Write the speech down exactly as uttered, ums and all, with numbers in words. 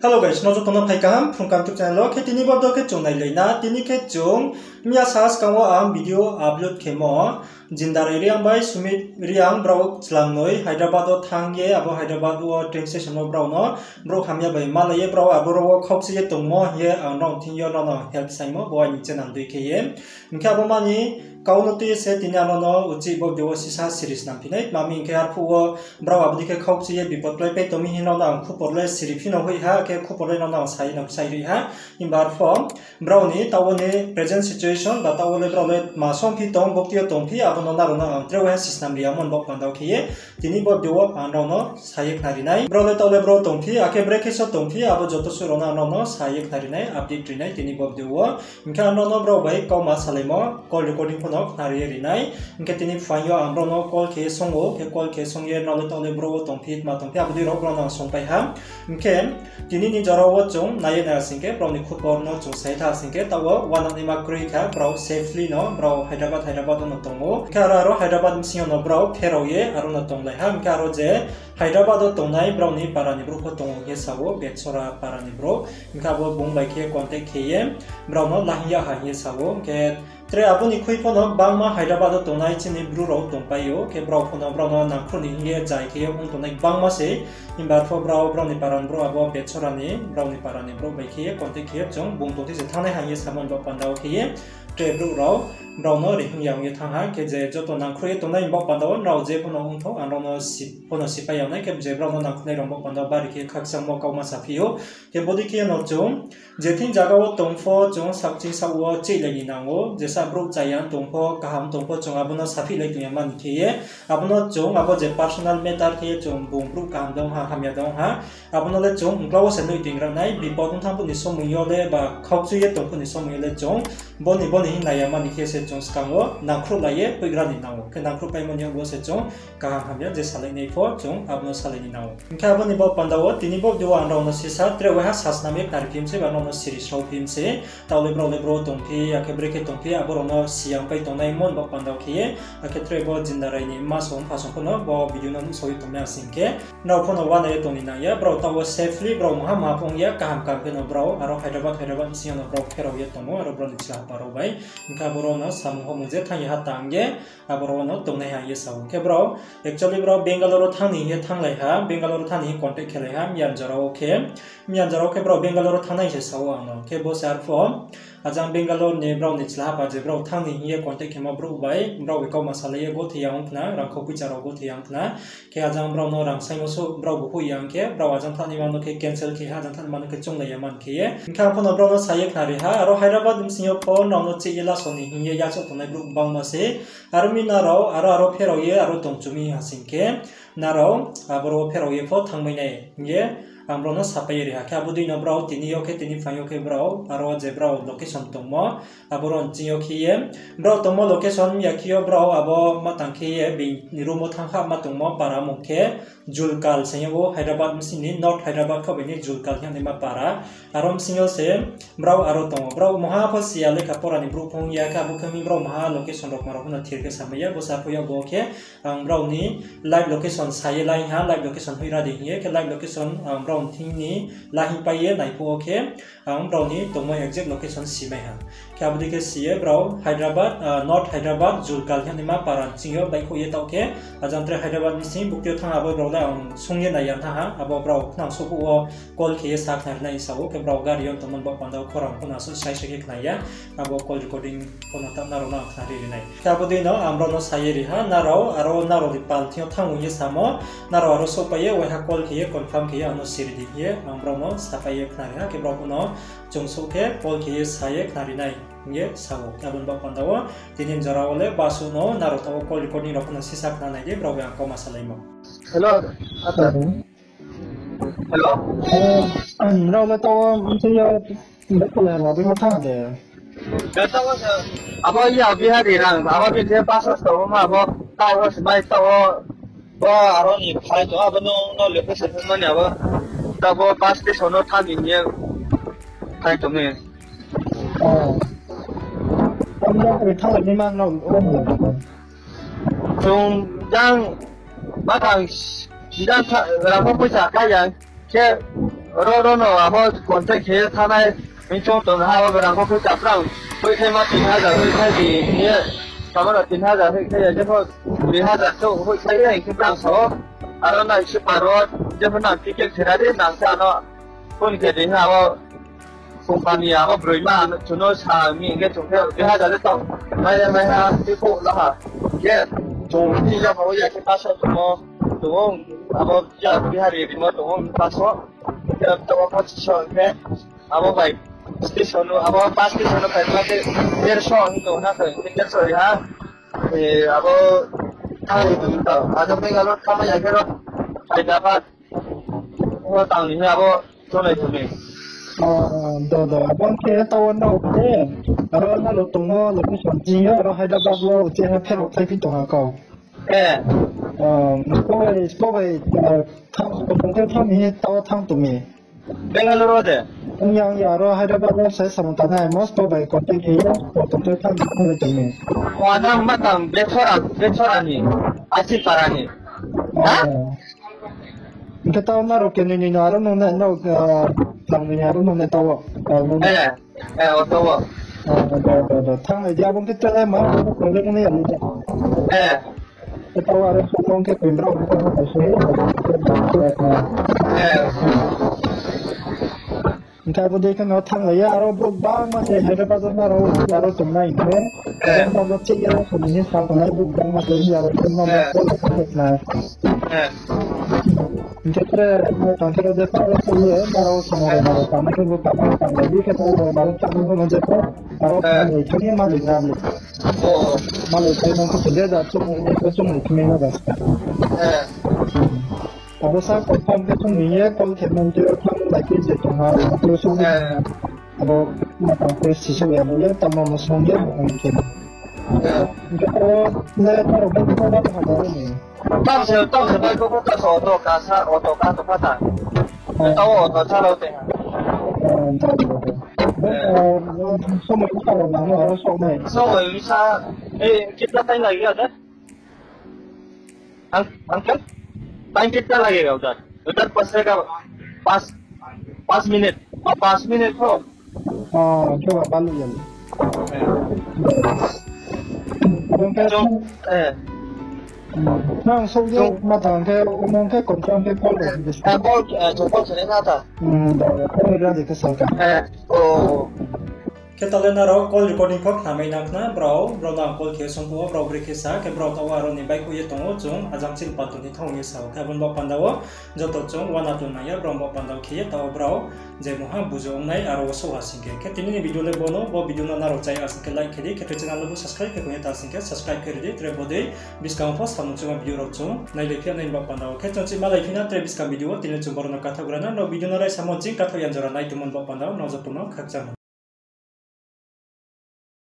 Hello guys, no joto no phai kaham Phrung Kaham YouTube channel wo. Khe tini bo video khe chung nailai na. Tini khe chung miya sa skang wo ang video upload khemo, Jindarai Reang bai Sumit Reang brao chlangnoi Hyderabad wo thanng ye, abo Hyderabad wo train station wo brao no brouh hamya bai malai ye, brao aboro wo khaukchi ye tongmo hing ye ang nrao thing yo nono help saimo, bo aini channel dei khe ye. Hing khe abo mani kau no tui ye se tini ang nono uchih bo video wo sisa siri snam phi nai. Tma hing khe arphuh wo brao abo dei khe khaukchi ye bipot kláipai tong mi hing nono ang khupor le siri phi no hoih ha, khe khupor le nono ang sa ye no sai ri ha. Himba arphuh brao ni taoh wo ni present situation ba taoh wo le brao le tma song phi tong, bokti yo tong phi, abo no nrao no ang tre uaiha sisnam ri yamo ni baoh panda wo khe ye tini bo video wo ang nrao no sa ye khnari nai. Brao le taoh le bro tong phi, akhe brekhe so tong phi, abo joto suh rao no ang nrao no sa ye khnari nai, update ri nai tini bo video wo. Hing khe ang nrao no brao bai kauma salaimo call recording pho no khnari ye ri nai. Hing khe tini phaing yo ang brao no call khe ye song ou, khe call khe song ye nrao le taoh le bro wo tong phi, tma tong phi, abo dei rao brao no ang songpai ha. Hing khe tini ni jora wo chung nai ye nai sing khe, brao ni khupor no chung sai tha sing khe, taoh wo uananaima kroi kha, brao safely no brao Hyderabad, Hyderabad wo no tong ou. Hing khe aro, aro Hyderabad bsing yo no brao pherao ye aro no tonglai ha. Hing khe aro je Hyderabad wo tongnai brao ni para ni brouh pho tong ou hing ye sa ou, Betsora para ni brouh. Hing khe abo bung bai khe contact khe ye brao no lahing yag ha hing ye sa ou. Hing khe tre abo ni khui pho no gbangma Hyderabad wo tongnai chini bru rao tongpai ou, khe brao pho no brao no nangkhruh ni hing ye jai khe ye ong tongnai gbangma se. Himba arphuh brao, brao ni para ni brouh abo Betsora ni, brao ni para ni brouh bai khe ye contact khe ye chung bung tongthi se thanngnai ha hing ye samo ni baoh panda wo khe ye tre brouh rao brao no rihing ya ong ye thanng ha. Khe je joto nangkhruh ye tongnai ni baoh panda wo nrao je pho no ong thou, ang nrao no si-, pho no sipai ya nai, khe je brao no nangkhruhnai rao ni baoh panda wo bari khe khakchangmo kauma saphi ou. Khe bodei khe no chung je thing zaga wo tong pho chung saohching saoh wo chihlai ni nang ou, jesa brouh chaya tong pho, kaham tong pho, chung abo no saphihlai tong ya mani khe ye, abo no chung abo je personal matter khe ye chung bung brouh kaham dong ha, hamya dong ha, abo no le chung uklau wo se noi ting ra nai, bipot ong thanng phuh ni somoing yo le ba khaukchu ye tong phuh ni somoing yo le chung bo ni bo ni hing nai ya mani khe se chung skang wo nangkhruhlai ye poigra ni nang ou. Khe nangkhruhpaimo ni abo se chung kaham hamya je salai nai pho chung abo no salai ni nang ou. Hing khe abo ni baoh panda wo tini bo video wo ang nrao no sisa tre uaiha sasnam ye khnari phi mi se ba nrao no siri sao phi mi se. Taoh le brao le bro tong phi, akhe brekhe tong phi, abo rao no siyang pai tongnai mo ni baoh panda wo khe ye, akhe tre bo Jindarai ni mma song mpha song pho no bo video no nuhsao ye tongmai ya sing khe, nrao pho no uanai ye tong ni nang ya, brao taoh wo safely brao maha maha pho ong ya, kaham kaham khe no brao aro Hyderabad, Hyderabad bsing yo no brao pherao ye tong ou, aro brao ni chla hapa rao bai. Hing khe abo rao no samung homung je thanng ye ha tang ye, abo rao no tongnai ha hing ye sa ou. Khe brao, actually brao Bangalore wo thanng ni hing ye thannglai ha, Bangalore wo thanng ni hing contact khelai ha, miyan jora wo khe, miyan jora wo khe brao Bangalore wo thanngnai se sa ou ang no. Khe bo se arphuh, ajang Bangalore ni brao ni chla hapa je brao thanng ni hing ye contact khemo brouh bai, brao bai kauma salai ye gothoi ya ong khna, rangkhou poicha rao gothoi ya ong khna. Khe ajang brao no rang saingmo suh brao bu hoih ya ong khe, brao ajang thanngnaima no khe cancel khe ha, ajang thanngnaima no khe chounglai ya man khe ye. Hing khe ang pho no brao no sa ye khnari ha, aro Hyderabad bsing yo pho nrao no chih ye laso ni hing ye yachaoh tongnai brouh gbangma se. Aro mi nrao aro aro pherao ye aro tong chu mi ha sing khe, nrao aboro pherao ye pho thanngmai nai hing ye ang brao no sapai ye ri ha. Khe abo dei no brao tini yo khe, tini phaing yo khe brao aro je brao location tongmo, abo rao ni ching yo khe ye, brao tongmo location ya khe yo brao abo ma tang khe ye bini room wo thanng ha ma tongmo para mung khe Julkal se hing ou, Hyderabad bsing ni, North Hyderabad kha bai ni Julkal hing naima para. Aro bsing yo se brao aro tong ou. Brao maha pho si ya, lekha pora ni brouh pho ong ya khe, abo khe mi brao maha location rao kma rao pho no thir khe samai ya, bo sa pho ya bo khe ang brao ni live location sa ye la hing ha, live location hoih ra di hing ye, khe live location ang brao ni thing ni la hing pai ye nai phuh wo khe, ang brao ni tongmo exact location si mai ha. Khe abo dei khe si ye brao Hyderabad, ah, North Hyderabad, Julkal hing naima para ni ching yo baihkhouh ye taoh khe, ajang tre Hyderabad bsing bukti yo thanng abo brao le ang sung ye nai ya thanng ha, abo brao khnang souh phuh wo call khe ye sa khnari nai sa ou, khe brao gari yo tongmo ni baoh panda wo khorang pho no asuh sai sai khe khna ya, abo call recording pho no ta nrao no ang khnari ri nai. Khe abo dei no ang brao no sa ye ri ha, nrao aro nrao ni pal thing yo thanng ong ye samo, nrao aro souhpai ye uaiha call khe ye confirm khe ye ang no siri di hing ye ang brao no sapai ye khnari ha, khe brao pho no chung souh khe call khe ye sa ye khnari nai hing ye sa ou. Abo ni baoh panda wo tini jora wo le basuh no nrao taoh wo call recording rao pho no sisa khna nai di, brao bai ang kauma salaimo. Hello. Hello. Nrao le taoh wo bsing yo, abo ya Bihari rang, abo bini je passport tong ou ma, abo taoh wo se bai taoh wo, bo aro ni phai tong, abo nung no location mani abo, taoh bo bus station no thanng ni hing ye phai tong mi. Abo thanng ni ma nrao, chung jang, ma tang, jang rang pho poicha kha ya, khe, Oro oro no abo contact khe thanai, hing chung tong ha, abo rang pho khe chapra, hoihkhlai ma tin hajar hoihkhlai di hing ye, samano tin hajar hoihkhlai ya, jepho dui hajar to hoihkhlai ya, hing khe brang sao. Aro nai se paro, jepho nang ticket khera di, nang sa no phone khe di ha, abo company abo broima chuno sa mi hing khe chung khe dui hajar de tong. Mai ya, mai ha, ti pho la ha. Hing khe chung ni ya pho ya khe paso tongmo, tong abo ya Bihari rimo tong paso. Hing khe to paso hing khe abo bai station no, abo bus station no phai ma khe derso hing tong na khe, derso ri ha. E, abo thang ni tong, abo Bangalore thang ya khe ro, Hyderabad. O tang ni abo chonai tong ni. Ah, do, do. Abo khe tao no de. Aro na lo tong o, location chi yo, aro Hyderabad lo, che ha pherao thai phi tong ha kau. Eh. Ah, spobai, spobai, ah, thang, tong khe thang ni, tao thang tong ni. Bangalore de. Yang ya aro Hyderabad lo sai samung tangnai, mo spobai contact khe yo, tong khe thang ni, tong ni. O, nang ma tang, Bethora, Bethora ni, Achipara ni. Ha? Ah. Hing khe tao nrao khe nini no aro nung ne, no, ah, tang nini aro nung ne tao, ah, nung ne. Eh, eh, o tao. Ah, do, do, do. Thang nai di abo khe tele ma, problem nai ya ni. Eh. Khe tao aro sokong khe koi brao, eh. Hing khe abo dei khe no thang lai ya, aro brouh bangma se Hyderabad no aro, aro tongnai hing khe. Eh. Aro no che ya, so ni sa tongnai brouh bangma se ya, aro no Eh. Call khe na. Eh. Hing khe tre, tang khe ro je pa ro se ye, aro se na ro, tang khe ro, tang khe ro, tang khe ro, tang khe ro, tang khe ro, tang khe ro, aro, eh, tang khe ro, ma le na le. Oh. Ma le, tang khe ro, je da, chung, chung, chung, chung, chung, chung, Eh. Abo sa confirm khe chung ni ye call khe nang khe thang bai khe je tong ha, abo chung Eh. Abo ma tang khe sisok ya bo le, tang ma mo song ya bo khe. Eh. Hing khe abo le tang ro bo ko ba ha bo ni. Tang se, tang se bai ko ko ta so auto ka sa, auto ka to pha ta. Eh. Tao auto sa lo te ha. Eh, tang ro. Eh. Eh, somoi ko ta ro na no aro somoi. Somoi sa, eh, kitna time lagega sir? Ang-, uncle, time kitna lagega udhar? Udhar pahunchne ka paanch, paanch minute. Oh, paanch minute ho. Oh, khe ba balu ya. Eh. Abang khe chung, eh. Hmm. Nang sok je chung ma tang khe, umong khe confirm khe call bai di. Eh, call, eh, chung call khe na ta. Hmm, da, da, call bai di khe sa ka. Eh, oh. Khe tale nrao call recording pho khnamai nang khna, brao, brao no ang call khe song phuh wo, brao brekhe sa, khe brao tao aro ni baihkhouh ye tong ou, chung ajang chini pal tong ni thanng ye sa ou. Khe abo ni baoh panda wo, joto chung uana tong nang ya, brao ni baoh panda wo khe ye, tao brao, je mungha bujo ongnai, aro wo souh ha sing khe. Khe tini ni video le bo no, bo video no nrao chaya sing khe like khe di, khe tre channel le bo subscribe khe kong ye ta sing khe, subscribe khe ri di, tre bo dei, buskang pho samung chungma video rao chung, nailai phi ya nai ni baoh panda wo. Khe chung chih malai phi na tre buskang video wo, tini chung boro no kathaoh gra na, nrao video no raisa mo ching kathaoh ya jora nai tongmo ni baoh panda wo, nrao joto no khakchang.